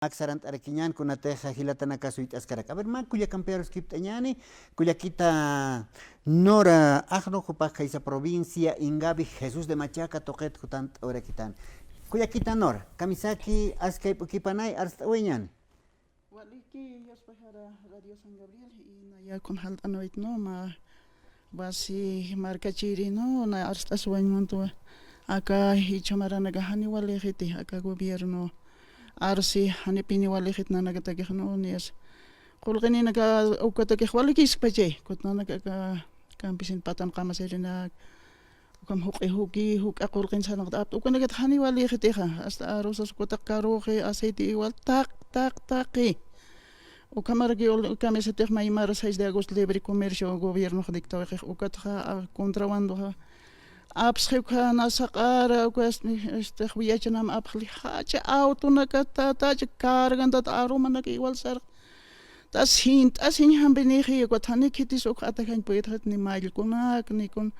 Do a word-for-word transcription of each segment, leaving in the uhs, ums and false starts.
Ak sarant'arakiñän kunatixa jilatanaka suyt'askarak. A ver, mä kullakampi aruskipt'añäni, kullakita Nora Ajno, jupax khaysa provincia Ingavi, Jesús de Machaca tuqit jutant'awirakitan. Kullakita Nora, kamisaki, askay p'ukipanay, arst'awayañäni. Waliki, yuspaxara Radio San Gabriel, y naya kun jalt'anawaytnu, mä wasi markachiri, no, na arst'aswañ mantuwa. Aka jichha maranaka jani walixiti, aka gobierno arsi, janipini walixit nanakatakix, no, niyas. Qullqininaka ukatakix walikiskpachay, kut nanaka aka kampisin patan qamasirinak, ukham juq'i juki, juk'a qullqin sarnaqta apta, ukanakat jani walixitixa, hasta arrozas ukataq karuxi, aceite igual, taq, taq, taqi. Ukhamaraki ul-, kamisatix maymar seis de agosto libre comercio gobiernox dictawayxix, ukatxa, a, contrabandoxa. Apsxi ukha nasaq'ara, uka, este, este, wiyachanam apxli, jacha autonakat tatacha cargantat arumanak igual sarx. Tas jint'asiñ jampinixi, ukat jani khitis uk atajañ puytxit ni mallkunak, ni kun,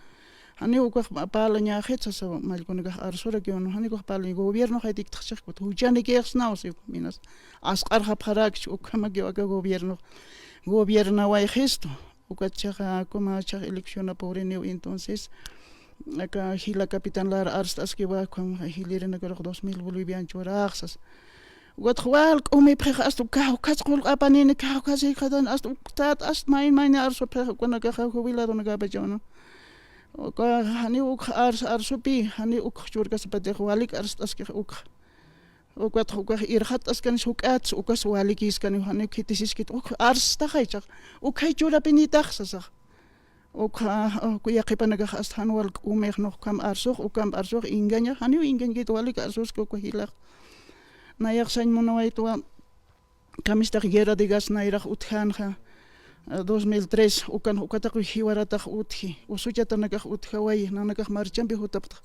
jani ukax parlañaxit sasa mallkunakax arsuraki unu, jani ukax parlañ gobiernoxay diktxchix kut, juchanikixsnaw si uk minas. Asq'arxapxarakch, ukhamakiw aka gobierno, gobiernawayxistu. Ukat chaxa, kuma chax elecciona puriniw, entonces, aka jila capitán lara arst'askiwa, ukham jilirinakarux dos mil bolivian churaxsas. Ukatx wal k'umipxix, hasta uka, ukats qullq'apanini, uka, uka, sikxatan, hasta uktat, hasta mayn, mayni arsupxix, ukanakaxa jubiladonakapachawna. Uka, janiw uk ars-, arsupi, janiw uk churkasapatix, walik arst'askix uk. Ukatx ukax irxat'askanis juk'ats, ukas walikiskani, janiw khitisiskit, uk arstaxay chax, ukhay churapinitax sasax. Ukxa, uk yaqhipanakax hasta jan wal k'umix, no, ukham arsux, ukham arsux, engañax, janiw engañkit, walik arsuski uka jilax. Nayax sañ munawaytwa, kamistax guerra de gas nayrax utjänxa, eh, dos mil tres, ukan, ukataq jiwaratax utji, usuchatanakax utjawayi, nanakax marchampi jutapxta.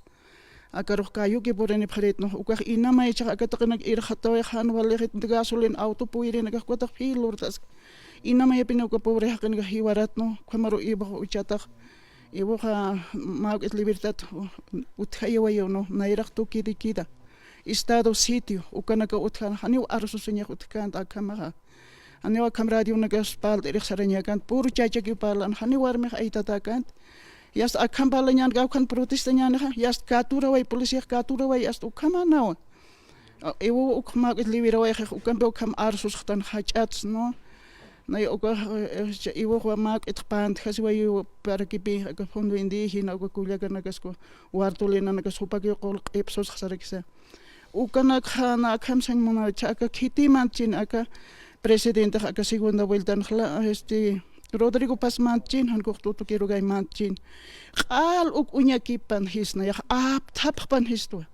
Akarux kayuki purinipxaritnu, ukax inamay chax aka taqinaka irxatawayx jan walixit gasolina auto puyrinakax ukataq fil lurtask. Inamayapini uka pobre jaqinakax jiwaratnu, ukhamaru Ivox uchatax, Ivoxa Mawk'it Libertad utjayawayiw, no, nayrax toque de queda, estado sitio, ukanaka utjana, janiw arsusiñax utjkänta akhamaxa. Janiw akham radionakas parlt'irix sarañäkänta, puro chachakiw parlan, janiw warmix aytatäkänta. Yasta akham parlañäni, kawkhan protestañänixa, yasta katuraway, policiax katuraway, hasta ukhamanawa. A, Iwo uk Mawk'it Liberawayxix, ukampi ukham arsusxtan jach'ats, ¿no? Nay ukax, eh, eh, Iwox Mawk'itx pantjasiwayiw, para que pi, aka fondo indígena, uka kullakanakasku, wartulinanakas jupakiw qullq'ipsusxa sarakisa. Ukanakxa na akham sañ munawayta, aka khitiy mantchin, aka presidentex aka segunda vueltanxla, este, Rodrigo Paz mantchin, jan kux Tuto Quirogay mantchin. Q'al uk uñakipan jisna, yax apthapxpan jistwa.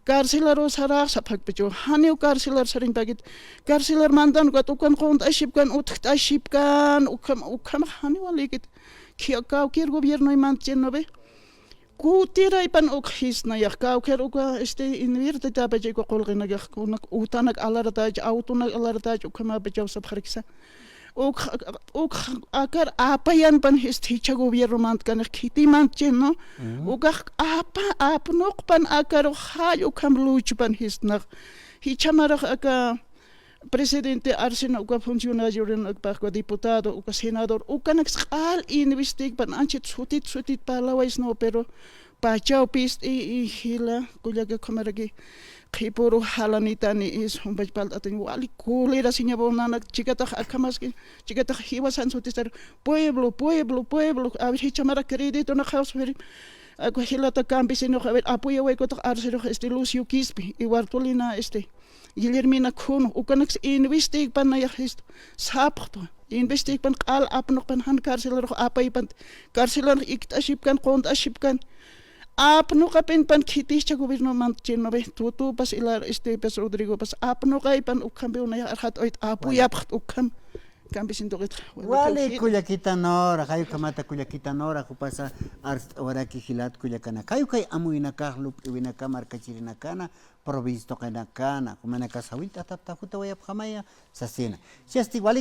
Carcelaru sarax sapxakpachu, janiw carcelar sariñpäkit. Carcelar mantan ukat ukan qunt'asipkan, utjt'asipkan, ukham, ukham janiw walikit. Ki-, cualquier gobierno mantchin, ¿no ve? Kutiraypan uk jisna, yax, kawkir uka, este, invirtitäpacha uka qullqinakax, kunak utanak alartach, autonak alartach, ukhamäpachaw sapxarakisa. Uk, uk akar apayanpan jist jichha gobierno mantkanix khitiy mantchin, ¿no? Ujú. Ukax apa, apnuqpan akarux jall ukham luchpan jistnax. Jichha marax aka presidente arsina uka funcionario, uka diputado, uka senador, ukanaks q'al investigpan, anchit sutit, sutit parlawaysnaw, pero pachaw pist'i, jila, kullaka, ukhamaraki qhipuru jalanitani, is, jumpach palt'atañ, wali cólera siñaw nanak, chikatax akhamaski, chikatax jiwasan sutisar, pueblo, pueblo, pueblo, a ver, jichha mara crédito na qhawsfiri, aku jilata campesinox, a ver, apoyaway kutax arsirux, este, Lucio Quispe, y wartulina, este, Guillermina Khunu, ukanaks investigpan nayax, este, sapxtwa, investigpan q'al apnuqpan jan carcelarux apaypan, carcelarux ikt'asipkan, qunt'asipkan, apnuqapinpan khitichha gobierno mantchin, ¿no ve? Tutupas, ilar, este, pues, Rodrigopas, apnuqaypan, ukhampiw nayax arxat uyt apuyapxt ukham. Campesino tuqitxa. Bueno, wali, kullakita Nora, jay ukhamata kullakita Nora, jupasa arst'awaraki jilat kullakanak. Jay ukhay amuyunakax, lup'iwinaka, markachirinakana, provincia tuqinakana, jumanakas jawillt'atapta jutawayapxamaya, sasina. Chasti wali